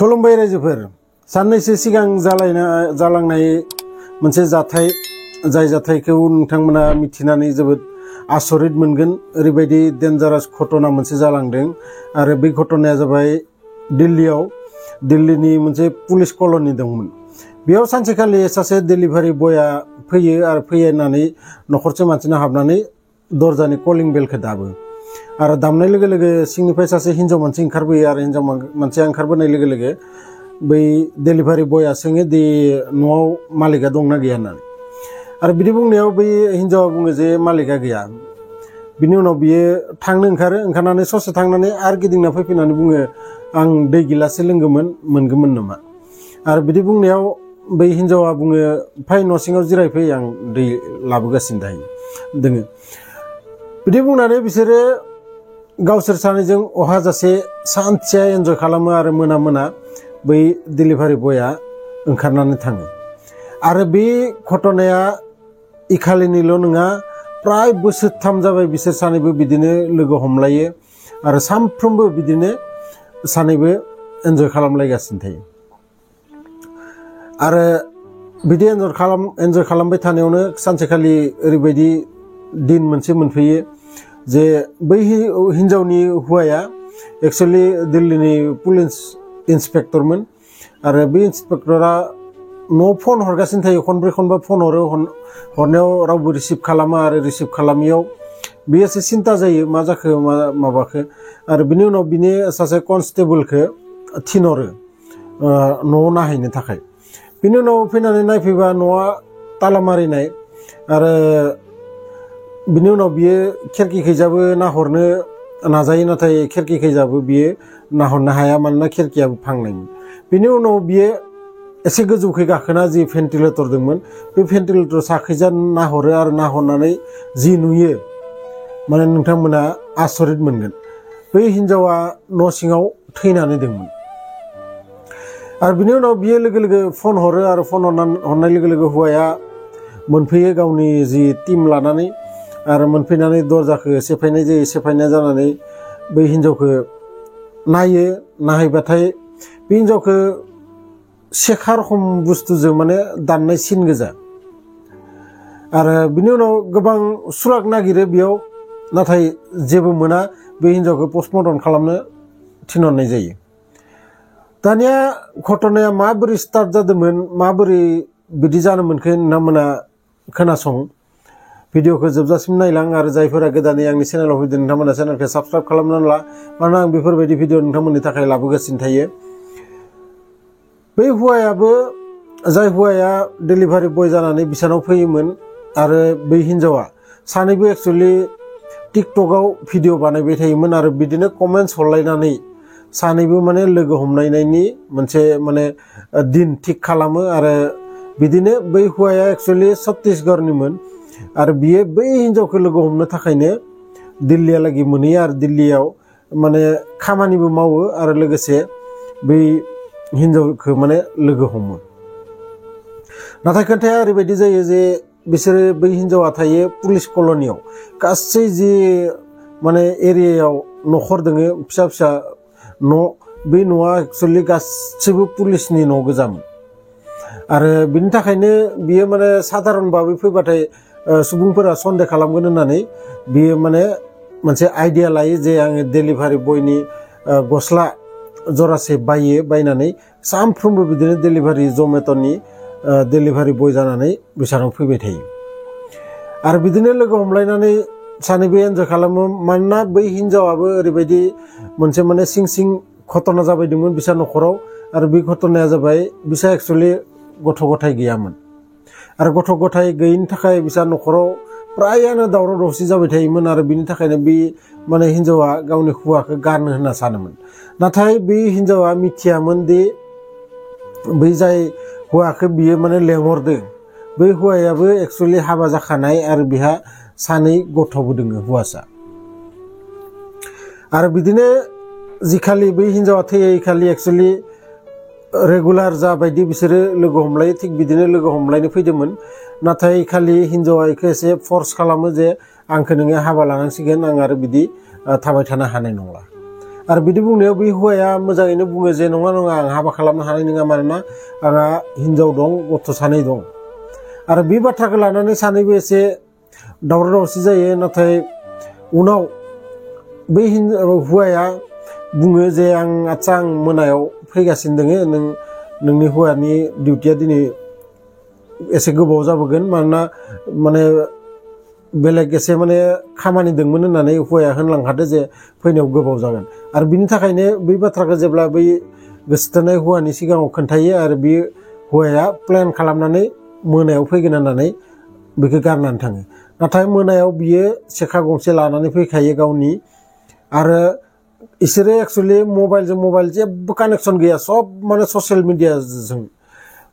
खुलुमबाय रायजोफोर साननैसो सिगां जालांनाय मोनसे जाथाय जाय जाथायखौ नोंथांमोना मिथिनानै जोबोद आसरित मोनगोन ओरैबायदि डेन्जारास घटना मोनसे जालांदों आरो बे घटनाया जाबाय दिल्लीनि मोनसे पुलिस कलनी दंमोन बेयाव सानसेखालि सासे डेलिभारि बया फैयो आरो फैनानै नखरसे मानसिनो हाबनानै दरजानि कलिं बेलखौ दाबो आरो दामनाय लोगो लोगो सिंनिफ्राय सासे हिन्जाव मानसि ओंखारबोयो आरो हिन्जाव मानसिया ओंखारबोनाय लोगो लोगो बै डेलिभारि बया सोङो दि न'आव मालिका दंना गैया होननानै आरो बिदि बुंनायाव बै हिन्जावा बुङो जे मालिका गैया बिनि उनाव बियो थांनो ओंखारनानै ससे थांनानै आरो गिदिंना फैफिननानै बुङो आं दै गिलाससे मोनगौमोन नामा आरो बिदि बुंनायाव बै हिन्जावा बुङो फै न' सिङाव जिरायफै आं दै लाबोगासिनो दोङो बिदि बुंनानै बिसोरो गावसोर सानैजों अहाजासे सानसेया एन्जय खालामो आरो मोना बै डेलिभारि बया ओंखारनानै थाङो आरो बे घटनाया इखालिनिल' नङा प्राय बोसोरथाम जाबाय बिसोर सानैबो बिदिनो लोगो हमलायो आरो सानफ्रोमबो बिदिनो सानैबो एन्जय खालामलायगासिनो थायो आरो बिदि एन्जय खालामबाय थानायावनो सानसेखालि ओरैबायदि दिन मोनसे मोनफैयो जे बै हिन्जावनि हौवाया एक्चुअली दिल्लीनि पुलिस इन्सपेक्टरमोन आरो बे इन्सपेक्टरा न'आव फन हरगासिनो थायो खनब्रै खनबा फन हरनायाव रावबो रिसिभ खालामा आरो रिसिभ खालामियाव बे एसे सिन्था जायो मा जाखो माबाखो आरो बिनि उनाव बिनि सासे कनस्टेबलखौ थिनहरो न'आव नायहैनो थाखाय बिनि उनाव फैनानै नायफैबा न'आ ताला मारिनाय आरो बिनि उनाव बियो खिरखिखैजाबो नाहरनो नाजायो नाथाय खिरखिखैजाबो बियो नाहरनो हाया मानोना खिरखियाबो फांनायमोन बिनि उनाव बियो एसे गोजौखै गाखोना जि भेन्टिलेटर दंमोन बे भेन्टिलेटर साखैजा नाहरो आरो नाहरनानै जि नुयो माने नोंथांमोना आसरित मोनगोन बै हिन्जावा न' सिङाव थैनानै दंमोन आरो बिनि उनाव बियो लोगो लोगो फन हरो आरो फन हरनाय लोगो लोगो हौवाया मोनफैयो गावनि जि टिम लानानै आरो मोनफैनानै दरजाखौ सेफायनाय जानानै बै हिन्जावखौ नायहैबाथाय बे हिन्जावखौ सेखा रखम बुस्थुजों माने दाननाय सिन गोजा आरो बिनि उनाव गोबां सुराग नागिरो बेयाव नाथाय जेबो मोना बे हिन्जावखौ पस्टमर्टम खालामनो थिनहरनाय जायो दानिया घटनाया माबोरै स्टार्ट जादोंमोन माबोरै बिदि जानो मोनखो नोंथांमोना खोनासं भिडिअखौ जोबजासिम नायलां आरो जायफोरा गोदानै आंनि चेनेलाव फैदों नोंथांमोना चेनेलखौ साबस्क्राइब खालामनानै ला मानोना आं बेफोरबायदि भिडिअ नोंथांमोननि थाखाय लाबोगासिनो थायो बै जाय हौवाया डेलिभारि बय जानानै बिसानाव फैयोमोन आरो बै हिन्जावा सानैबो एक्चुअलि टिकटकआव भिडिअ बानायबाय थायोमोन आरो बिदिनो कमेन्टस हरलायनानै सानैबो माने लोगो हमलायनायनि मोनसे माने दिन थिक खालामो आरो बिदिनो बै हौवाया एक्चुअलि छत्तीसगढ़निमोन आरो बियो बै हिन्जावखौ लोगो हमनो थाखायनो दिल्लीयालागै मोनहैयो आरो दिल्लीयाव माने खामानिबो मावो आरो लोगोसे बै हिन्जावखौ माने लोगो हमो नाथाय खोथाया ओरैबायदि जायो जे बिसोरो बै हिन्जावा थायो पुलिस कलनीयाव गासै जि माने एरियायाव न'खर दोङो फिसा न' बै न'आ एक्चुअलि गासैबो पुलिसनि न' गोजामोन आरो बिनि थाखायनो बियो माने साधारन भाबै फैबाथाय सुबुंफोरा सन्देह खालामगोन होननानै बियो माने मोनसे आइडिया लायो जे आङो डेलिभारि बयनि गस्ला जरासे बायनानै सानफ्रोमबो बिदिनो डेलिभारि जमेट'नि डेलिभारि बय जानानै बिसानाव फैबाय थायो आरो बिदिनो लोगो हमलायनानै सानैबो एन्जय खालामो मानोना बै हिन्जावाबो ओरैबायदि मोनसे माने सिं घटना जाबायदोंमोन बिसा न'खराव आरो बे घटनाया जाबाय बिसा एक्चुअलि गथ' गथाय गैयामोन आरो गथ' गथाय गैयिनि थाखाय बिसा न'खराव प्रायानो दावराव दावसि जाबाय थायोमोन आरो बिनि थाखायनो बे माने हिन्जावा गावनि हौवाखौ गारनो होनना सानोमोन नाथाय बे हिन्जावा मिथियामोन दि बै जाय हौवाखौ बियो माने लेंहरदों बै हौवायाबो एक्चुअलि हाबा जाखानाय आरो बिहा सानै गथ'बो दोङो हौवासा आरो बिदिनो जिखालि बै हिन्जावा थैयो खालि एक्चुअलि रेगुलार जाबायदि बिसोरो लोगो हमलायो थिग बिदिनो लोगो हमलायनो फैदोंमोन नाथाय खालि हिन्जावा बेखौ एसे फर्स खालामो जे आंखौ नोङो हाबा लानांसिगोन आं आरो बिदि थाबाय थानो हानाय नंला आरो बिदि बुंनायाव बे हौवाया मोजाङैनो बुङो जे नङा नङा आं हाबा खालामनो हानाय नङा मानोना आंहा हिनजाव दं गथ' सानै दं आरो बे बाथ्राखौ लानानै सानैबो एसे दावराव दावसि जायो नाथाय उनाव बै हौवाया बुङो जे आच्चा आं मोनायाव फैगासिनो दोङो नोंनि हौवानि डिउटिया दिनै एसे गोबाव जाबोगोन मानोना माने बेलेग एसे माने खामानि दंमोन होननानै हौवाया होनलांखादो जे फैनायाव गोबाव जागोन आरो बिनि थाखायनो बै बाथ्राखौ जेब्ला बै गोसोथोनाय हौवानि सिगाङाव खोन्थायो आरो बे हौवाया प्लेन खालामनानै मोनायाव फैगोन होननानै बेखौ गारनानै थाङो नाथाय मोनायाव बियो सेखा गंसे लानानै फैखायो गावनि आरो इसोरो एक्चुअलि मबाइल जेबो कानेक्सन गैया सब माने ससियेल मिडियाजों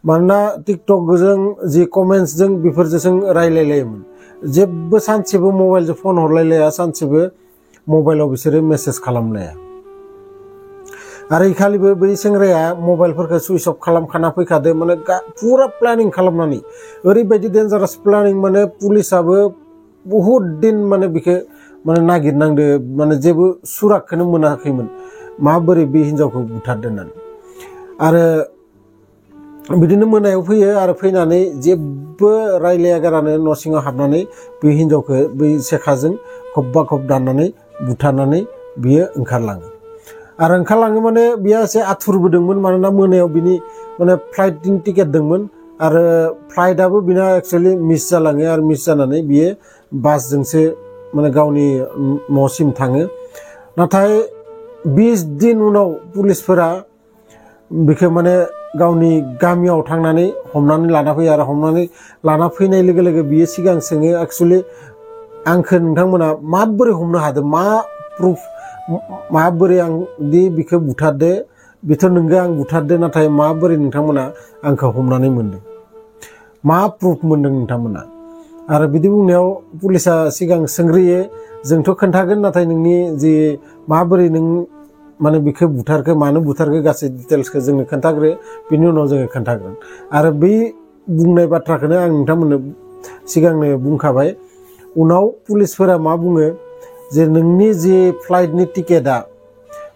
मानोना टिकटकजों जि कमेन्ट्सजों बेफोरजों रायलायलायोमोन जेबो सानसेबो मबाइलजों फन हरलायलाया सानसेबो मबाइलाव बिसोरो मेसेज खालामलाया आरो इखालिबो बै सेंग्राया मबाइलफोरखौ सुइच अफ खालामखाना फैखादो माने पुरा प्लेनिं खालामनानै ओरैबायदि डेन्जारास प्लेनिं माने पुलिसाबो बहुत दिन माने बेखौ माने नागिरनांदो माने जेबो सुरागखौनो मोनाखैमोन माबोरै बे हिनजावखौ बुथारदों होननानै आरो बिदिनो मोनायाव फैयो आरो फैनानै जेबो रायलाया गारानो न' सिङाव हाबनानै बे हिनजावखौ बै सेखाजों खबबा खब दाननानै बुथारनानै बियो ओंखारलाङो आरो ओंखारलाङो माने बियो एसे आथुरबो दंमोन मानोना मोनायाव बिनि माने फ्लाइटनि टिकेट दंमोन आरो फ्लाइटआबो बिना एक्चुअलि मिस जालाङो आरो मिस जानानै बियो बासजोंसो माने गावनि न'सिम थाङो नाथाय 20 दिन उनाव पुलिसफोरा बेखौ माने गावनि गामियाव थांनानै हमनानै लाना फैयो आरो हमनानै लाना फैनाय लोगो लोगो बियो सिगां सोङो एक्चुअलि आंखौ नोंथांमोना माबोरै हमनो हादों मा प्रुफ माबोरै आं दि बिखौ बुथारदो बेथ' नोंगो आं बुथारदो नाथाय माबोरै नोंथांमोना आंखौ हमनानै मोनदों मा प्रुफ मोनदों नोंथांमोना आरो बिदि बुंनायाव पुलिसा सिगां सोंग्रोयो जोंथ' खोन्थागोन नाथाय नोंनि जि माबोरै नों माने बिखौ बुथारखो मानो बुथारखो गासै डिटेल्सखौ जोंनो खोन्थाग्रो बिनि उनाव जोङो खोन्थागोन आरो बै बुंनाय बाथ्राखौनो आं नोंथांमोननो सिगांनो बुंखाबाय उनाव पुलिसफोरा मा बुङो जे नोंनि जि फ्लाइटनि टिकेटआ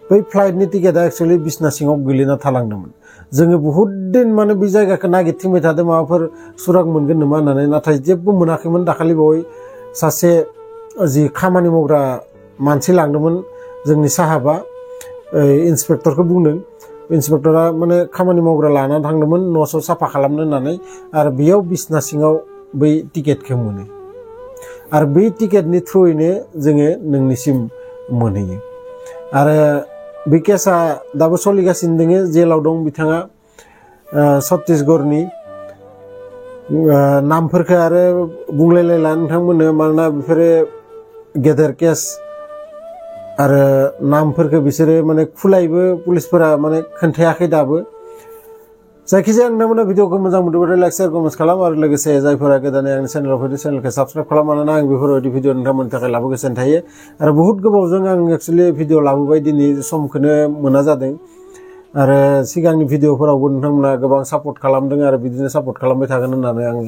बै फ्लाइटनि टिकेटआ एक्चुअलि बिसना सिङाव गोलैना थालांदोंमोन जोङो बहुत दिन माने बे जायगाखौ नागिरथिंबाय थादों माबाफोर सुराग मोनगोन नामा होननानै नाथाय जेबो मोनाखैमोन दाखालि बावै सासे जि खामानि मावग्रा मानसि लांदोंमोन जोंनि साहाबा इन्सपेक्टरखौ बुंदों इन्सपेक्टरा माने खामानि मावग्रा लानानै थांदोंमोन न'स' साफा खालामनो होननानै आरो बेयाव बिसना सिङाव बै टिकेटखौ मोनो आरो बै टिकेटनि थ्रुयैनो जोङो नोंनिसिम मोनहैयो आरो बे केसा दाबो सोलिगासिनो दङ जेलाव दं बिथाङा छत्तीसगढ़नि नामफोरखौ आरो बुंलायलायला नोंथांमोननो मानोना बेफोरो गेदेर केस आरो नामफोरखौ बिसोरो माने खुलायबो पुलिसफोरा माने खोन्थायाखै दाबो जायखिजाया नोंथांमोना भिडिअखौ मोजां मोनदोंबाथाय लाइक शेयार कमेन्ट खालाम आरो लोगोसे जायफोरा गोदानै आंनि चेनेलाव फैदों चेनेलखौ साबस्क्राइब खालाम मानोना आं बेफोरबायदि भिडिअ नोंथांमोननि थाखाय लाबोगासिनो थायो आरो बहुत गोबावजों आं एक्चुअलि भिडिअ लाबोबाय दिनै समखौनो मोना जादों आरो सिगांनि भिडिअफोरावबो नोंथांमोना गोबां सापर्ट खालामदों आरो बिदिनो सापर्ट खालामबाय थागोन होननानै आङो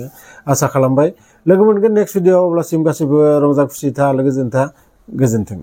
आसा खालामबाय लोगो मोनगोन नेक्स्ट भिडिअ अब्लासिम गासैबो रंजा खुसि था लोगोजों था गोजोन्थों।